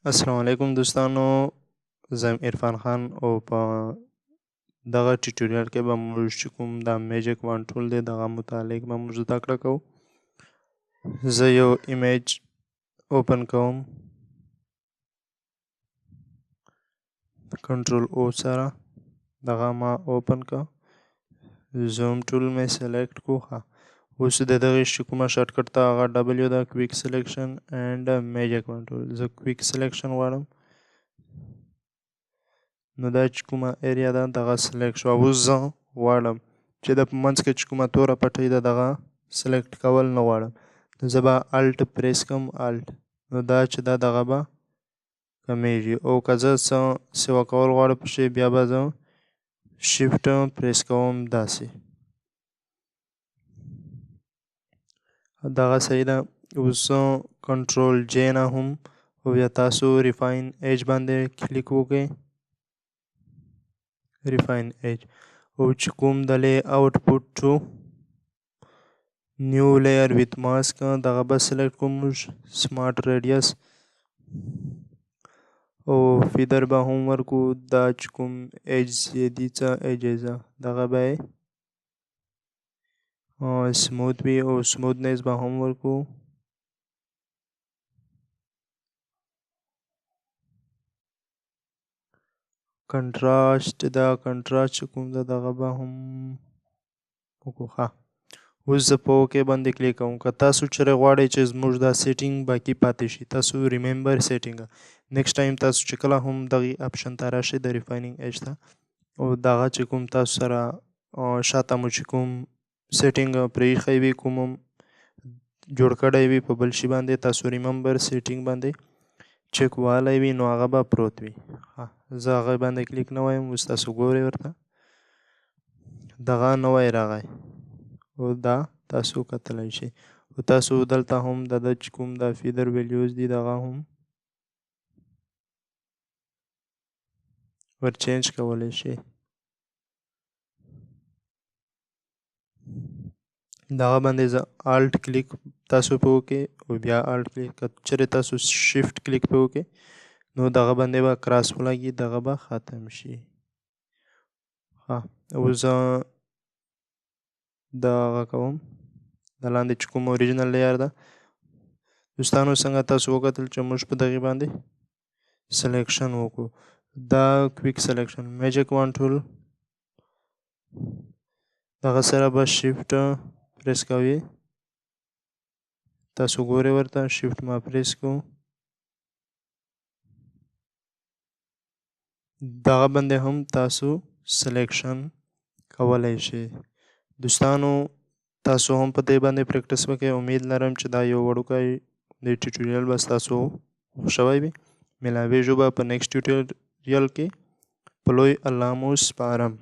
السلام علیکم دوستانو، زه یم عرفان خان او په دغه tutorial کې به موږ چې کوم دا magic wand tool دی دغه متعلق به موږ زده کړه کوو. زه یو image open کوم، control O سره دغه ما open که، zoom tool مې select کو. ښه، اوس د دغې چې کومه shortcut ته هغه W ده، quick selection and magic wand tool. زه quick selection غواړم، نو دا چې کومه area ده دغه select شوه. اوس زه غواړم چې د په منځ کې چې کومه توره پټۍ ده دغه select کول نه غواړم، نو زه به Alt press کوم، Alt، نو دا چې ده دغه به کمیږي. او که زه څه سیوا کول غواړم پکې، بیا به زه shift press کوم داسې. دغه صحیح ده. اوس control J نه هم او بیا تاسو refine edge باندې کلیک وکړئ، refine edge، او چې کوم د layout to new layer with mask دغه به select کوم موږ، smart radius او feather به هم ورکو. دا چې کوم edge یې دي، څه edges دغه به smooth وي او smoothness به هم ورکو. contrast، دا contrast چې کوم ده دغه به هم وکړو. ښه، اوس زه په OK باندې کلیک کوم. که تاسو چېرې غواړئ چې زموږ دا setting باقي پاتې شي، تاسو remember setting، next time تاسو چې کله هم دغې option ته راشئ د refining edge ته، او دغه چې کوم تاسو سره شاته مو چې کوم setting پرېښی وي، کوم هم جوړ کړی وي په بل شي باندې، تاسو remember setting باندې چک والی وي، نو هغه به پروت وي. ښه، زه هغه باندې کلیک نه وایم، اوس تاسو ګورئ ورته دغه نوی راغی او دا تاسو کتلی شئ. او تاسو دلته هم د ده چې کوم دا feather values دي دغه هم ور change کولی شئ. دغه باندې زه Alt click تاسو په وکړئ او بیا Alt click، که چېرې تاسو shift click په وکړئ نو دغه باندې به cross ولګي، دغه به ختم شي. ښه، اوس زه دغه کوم، د لاندې چې کوم original layer ده. دوستانو څنګه تاسو وکتل چې موږ په دغې باندې selection وکړو، دا quick selection magic wand tool دغه سره به shift press کوي، تاسو ګورئ ورته، shift ما پریس کو، دغه باندې هم تاسو selection کولی شئ. دوستانو تاسو هم په دې باندې practice وکړئ. امید لرم چې دا یو وړوکی د tutorial به ستاسو خوښ شوی وي. ملاویږو به په next tutorial کې. په لوی الله مو سپارم.